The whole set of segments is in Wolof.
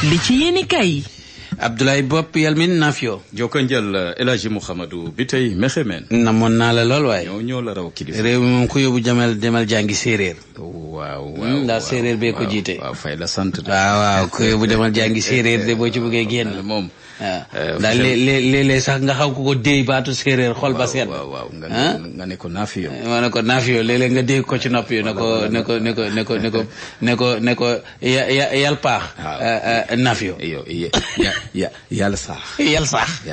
li ci yéeni kay Abdoulaye Bopp Yalmin Nafio joko njël El Hadji Mouhamadou bi tey mexemeen namoon naa la lool waaye ñoo la raw kilifa réew mi moom ku yóbbu demal jàngi séeréer waaw ndax séeréer bee ko jiite waaw fay la sant waaw ku yóbbu demal jàngi séeréer de boo ci bëggee génn moom waaw ndax léeg-léeg sax nga xaw ko déey baatu séeréer xol ba seet waaw nga ne ko Nafio ma ne ko Nafio léeg-léeg nga déey ko ci nopp yi ne ko yal paax Nafio yàlla sax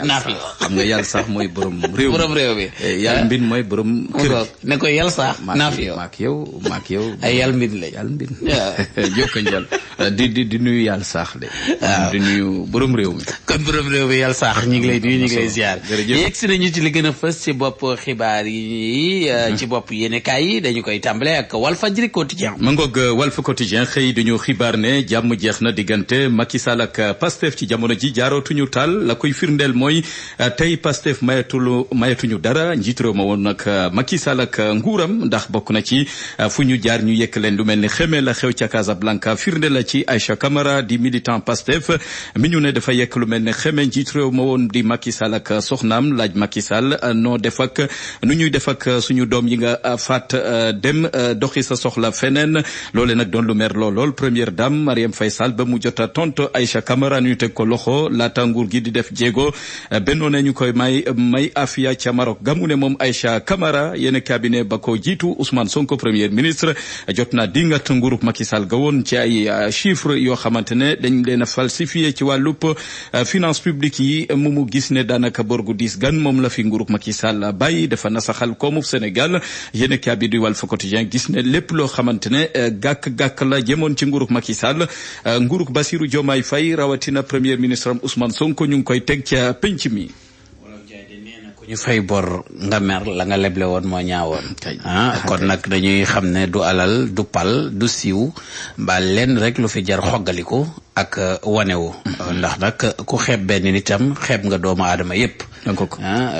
Nafio xam nga yàlla sax mooy borom réew bi yàlla mbin mooy borom kër ne ko yàlla sax Nafio maak yow ay yàlla mbin la yàlla mbin jokko njël di nuyu yàlla sax de di nuyu borom réew mi kon borom réew mi yàlla sax ñu ngi lay nuyu ñu ngi lay ziar yegg si nañu ci li gën a fës ci bopp xibaar yi ci bopp yéenekaay yi dañu koy tàmbale ak Walfadjri quotidien ma ngoog Walf quotidien xëy duñu xibaar ne jàmm jeex na diggante Macky Sall ak Pastef ci jamono ji jaarootuñu taal la koy firndeel mooy tey Pastef mayatuñu dara njiit réew ma woon nag Macky Sall ak nguuram ndax bokk na ci fu ñu jaar ñu yekk leen lu mel ni xeme la xew ca Casablanca firnde la ci Aïcha Camara di militant Pastef mi ñu ne dafa yekk lu mel ne xeme njiit réew ma woon di Macky Sall ak soxnaam laaj Macky Sall noo def ak nu ñuy def ak suñu doom yi nga faat dem doxi sa soxla feneen loole nag doon lu mer lool première dame Marième Faye Sall ba mu jota tontu Aïcha Camara ñu teg ko loxo laata nguur gi di def jéego bennoo ne ñu koy may afiya ca Maroc gamu ne moom Aïcha Camara yéen cabinet ba ko jiitu Ousmane Sonko premier ministre jot na dingat nguurub Macky Sall ga woon ci ay chiffres yoo xamante ne dañ leen a falsifié ci wàllub finance publique yi mu gis ne daanaka borgu diis gan moom la fi nguurub Macky Sall bàyyi dafa nasaxal koomu Sénégal yéen cabinet di Walf Quotidien gis ne lépp loo xamante ne gàkk la jëmoon ci nguurub Macky Sall nguurub Bassirou Diomaye Faye rawatina premier ministre am Ousmane Sonko ñu ngi koy teg ca penc mi. ñu fay bor nga mer la nga leble woon moo ñaawoon kon nag dañuy xam ne du alal du pal du siiw mbaa leen rek lu fi jar xoggaliku ak wanewu ndax nag ku xeeb benn nitam xeeb nga doomu aadama yépp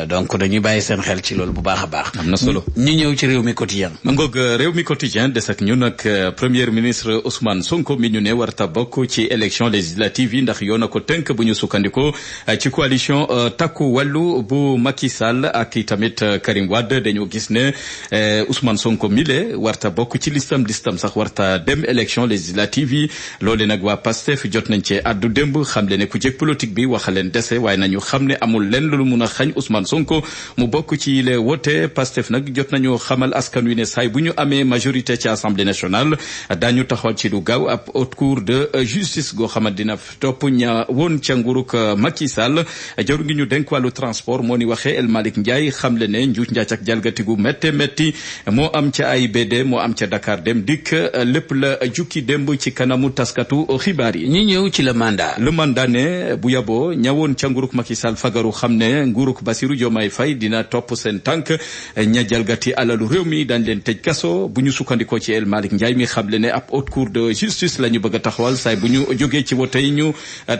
donc dañuy bàyyi seen xel ci loolu bu baax a baax am na solo ñu ñëw ci réew mi quotidien ma ngoog réew mi quotidien des ak ñun ak premier ministre Ousmane Sonko mi ñu ne warta bokk ci élection législative yi ndax yoon a ko tënk bu ñu sukkandikoo ci coalition takku wàllu bu Macky Sall ak tamit Karim Wade dañoo gis ne Ousmane Sonko mile warta bokk ci listam sax warta dem élection législative yi loole nag waa Pastef jot nañ ci addu démb xam le ne ku jëkk politique bi wax leen dese waaye nañu xam ne amul lenn lu mun a xañ Ousmane Sonko mu bokk ci les wote Pastef nag jot nañu xamal askan wi ne saay bu ñu amee majorité ci assemblée nationale daañu taxawal ci lu gaaw ab haute cour de justice goo xamante dina topp ña woon ca nguuruk Macky Sall jaru ngi ñu denk wàllu transport moo ni waxee El Malick Ndiaye xam le ne njuuj njaac ak jalgati gu métti moo am ca AIBD moo am ca Dakar Dem Dikk lépp la jukki démb ci kanamu taskatu xibaar yi. ñi ñëw ci le mandat ne bu yaboo ñawoon ca nguuruk Macky Sall fagaru xam ne nguuruk Bassirou Diomaye Faye dina topp seen tànk ña jalgati alalu réew mi dañ leen tëj kaso bu ñu sukkandikoo ci El Malick Ndiaye mi xam le ne ab haute cour de justice la ñu bëgg a taxawal saay bu ñu jógee ci wote yi ñu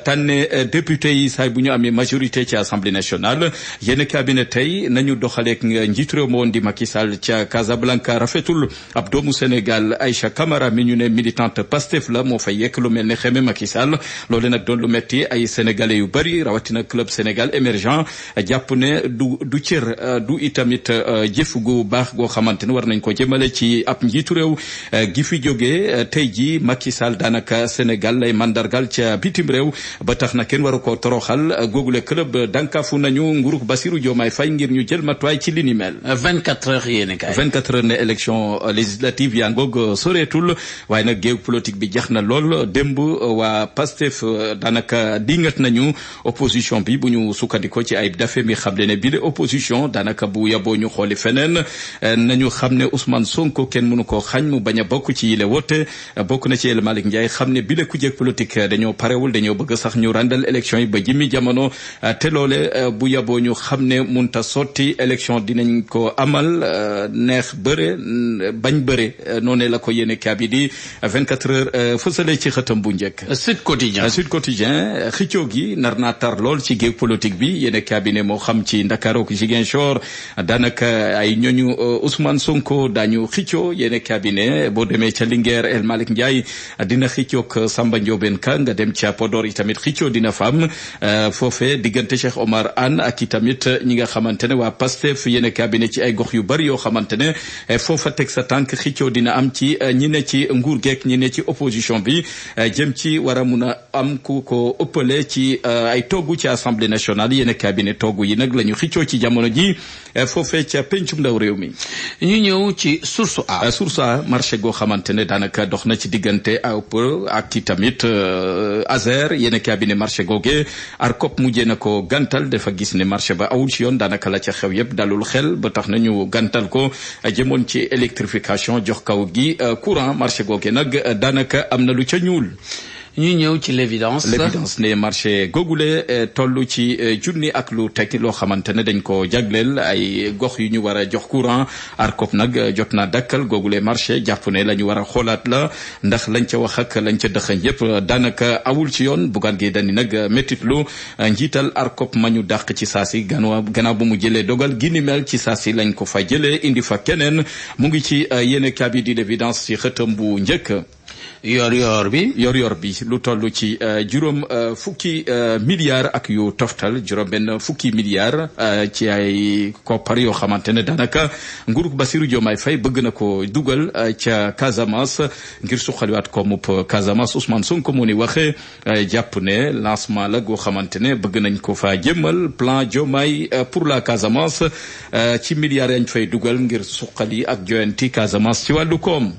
tànne député yi saay bu ñu amee majorité ci assemblée nationale yéen cabinet tey nañu doxaleek njiitu réew ma woon di Macky Sall ca Casablanca rafetul ab doomu Sénégal Aïcha Camara mi ñu ne militante Pastef la moo fay yekk lu mel ne xeme Macky Sall loolu nag doon lu metti ay sénégalais yu bari rawatina club Sénégal émergent jàpp ne du cër du itamit jëf gu baax goo xamante ne war nañ ko jëmale ci ab njiitu réew gi fi jógee tey ji Macky Sall daanaka Sénégal lay mandargal ca bitim réew ba tax na kenn waru ko toroxal googule club dankafu nañu nguuruk Bassirou Diomaye Faye ngir ñu jël matuwaay ci li ni mel 24 heures yéene kay 24 heures ne élection législative yaa ngoog soreetul waaye nag géew politique bi jax na lool démb waa Pastef daanaka dingat nañu opposition bi bu ñu sukkandikoo ci ay dafe mi xam le ne bi de opposition daanaka bu yaboo ñu xooli feneen nañu xam ne Ousmane Sonko kenn mënu koo xañ mu bañ a bokk ci yile wote bokk na ci El Malick Ndiaye xam ne bi de ku jeeg politique dañoo parewul dañoo bëgg sax ñu randal élection yi ba jimmi jamono te loole bu yaboo ñu xam ne munta sotti élection dinañ ko amal neex bëre bañ bëre noonu la ko yéene kaabi di 24 heures fësale ci xëtam bu njëkk Sud Quotidien xëccoo gi nar naa tar lool ci géew politique bi yéene kaabi cabinet moo xam ci Ndakaaru ak Ziguinchor daanaka ay ñooñu Ousmane Sonko daañu xicco yéene cabinet boo demee ca Linguère El Malick Ndiaye dina xiccoog Samba Ndiobène Ka nga dem ca Podor itamit xicco dina fa am foofe diggante Cheikh Omar Anne ak itamit ñi nga xamante ne waa Pastef yéene cabinet ci ay gox yu bari yoo xamante ne foofa teg sa tànk xicco dina am ci ñi ne ci nguur geek ñi ne ci opposition bi jëm ci war a mun a am ku ko ëppale ci ay togg ci assemblée nationale yéene cabinet togg yi nag la ñu xicco ci jamono ji foofee ca pencum ndaw réew mi. ñu ñëw ci source a marché goo xamante ne daanaka dox na ci diggante ak ci tamit Azer yéene cabinet marché googe ARCOP mujjee na ko gantal dafa gis ne marché ba awul ci yoon daanaka la ca xew yëpp dalul xel ba tax na ñu gantal ko jëmoon ci électrification jox kaw gi courant marché googe nag daanaka am na lu ca ñuul. ñu ñëw ci l'évidence ne marché googule toll ci junni ak lu teg loo xamante ne dañ ko jagleel ay gox yu ñu war a jox courant ARCOP nag jot naa dakkal googule marché jàpp ne la ñu war a xoolaat la ndax lañ ca wax ak lañ ca dëxañ yëpp daanaka awul ci yoon Bougane Gueye Dany nag métit lu njiital ARCOP ma ñu dàq ci saasi gannaaw bu mu jëlee dogal gi ni mel ci saasi lañ ko fa jëlee indi fa keneen mu ngi ci yéene kabi di l'évidence ci xëtam bu njëkk. yor bi lu toll ci juróom fukki milliards ak yu toftal juróom benn fukki milliards ci ay koppar yoo xamante ne daanaka nguurug Bassirou Diomaye Faye bëgg na ko dugal ca Casamance ngir suqaliwaat ko mup Casamance Ousmane Sonko moo ni waxee jàpp ne lancement la goo xamante ne bëgg nañ ko fa jëmmal plan Diomaye pour la Casamance ci milliards yañ fay dugal ngir suqali ak joyanti Casamance ci wàllu koom.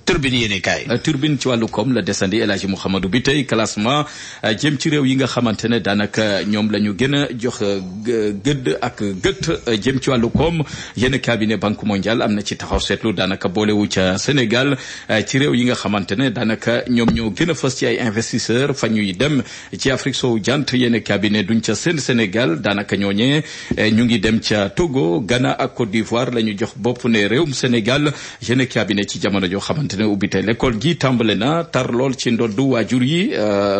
turbine ci wàllu koom la desandi El Hadji Mouhamadou bi tey classement jëm ci réew yi nga xamante ne daanaka ñoom la ñu gën a jox gëdd ak gët jëm ci wàllu koom yenn cabinet Banque mondiale am na ci taxaw seetlu daanaka boolewu ca Sénégal ci réew yi nga xamante ne daanaka ñoom ñoo gën a fës ci ay investisseurs fa ñuy dem ci Afrique sowu jant yenn cabinet duñ ca seen Sénégal daanaka ñooñee ñu ngi dem ca Togo Ghana ak Côte d'Ivoire la ñu jox bopp ne réewum Sénégal yenn cabinet ci jamono joo xamante ne ubbi tey l'école gi tàmbale na tar lool ci ndoddu waajur yi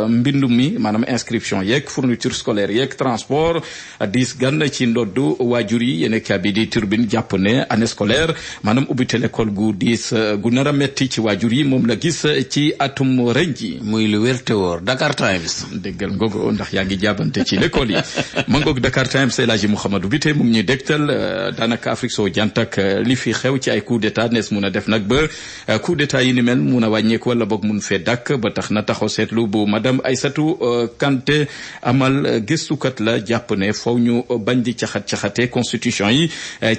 mbindu mi maanaam inscription yeeg fourniture scolaire yeeg transport diis gan ci ndoddu waajur yi yéen kabi di turbine jàpp ne année scolaire maanaam ubbite l'école gu diis gu nar a metti ci waajur yi moom la gis ci atum ren ji muy lu wér te wóor Dakar Times déggal ngoog ndax yaa ngi jaabante ci l'école yi ma ngoog Dakar Times El Hadji Mouhamadou bi tey mu ngi ñuy dégtal daanaka Afrique soo jant ak li fi xew ci ay coup d'état nees mun a def nag ba coup d'état yi ni mel mun a wàññeeku wala boog mun fee dàkk ba tax na taxaw seetlu bu madame Aïssatou Kanté amal gëstukat la jàpp ne faw ñu bañ di caxat-caxate constitution yi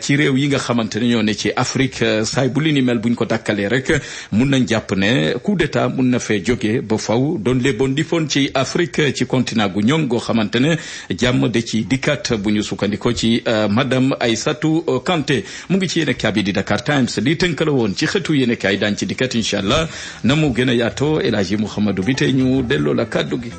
ci réew yi nga xamante ne ñoo ne ci Afrique saay bu li ni mel buñ ko dàkkalee rek mun nañ jàpp ne coup d'état mun na fee jógee ba faw doon le bon di foon ci Afrique ci continent gu ñoŋ goo xamante ne jàmm de ci dikkat bu ñu sukkandikoo ci madame Aïssatou Kanté mu ngi ci yéen kaay di Dakar Times di tënkala woon ci xëtu yéen kaay daañ ci dikkat incha allah na mu gën a yaatoo El Hadji Mouhamadou bi tey ñu delloo la kàddu gi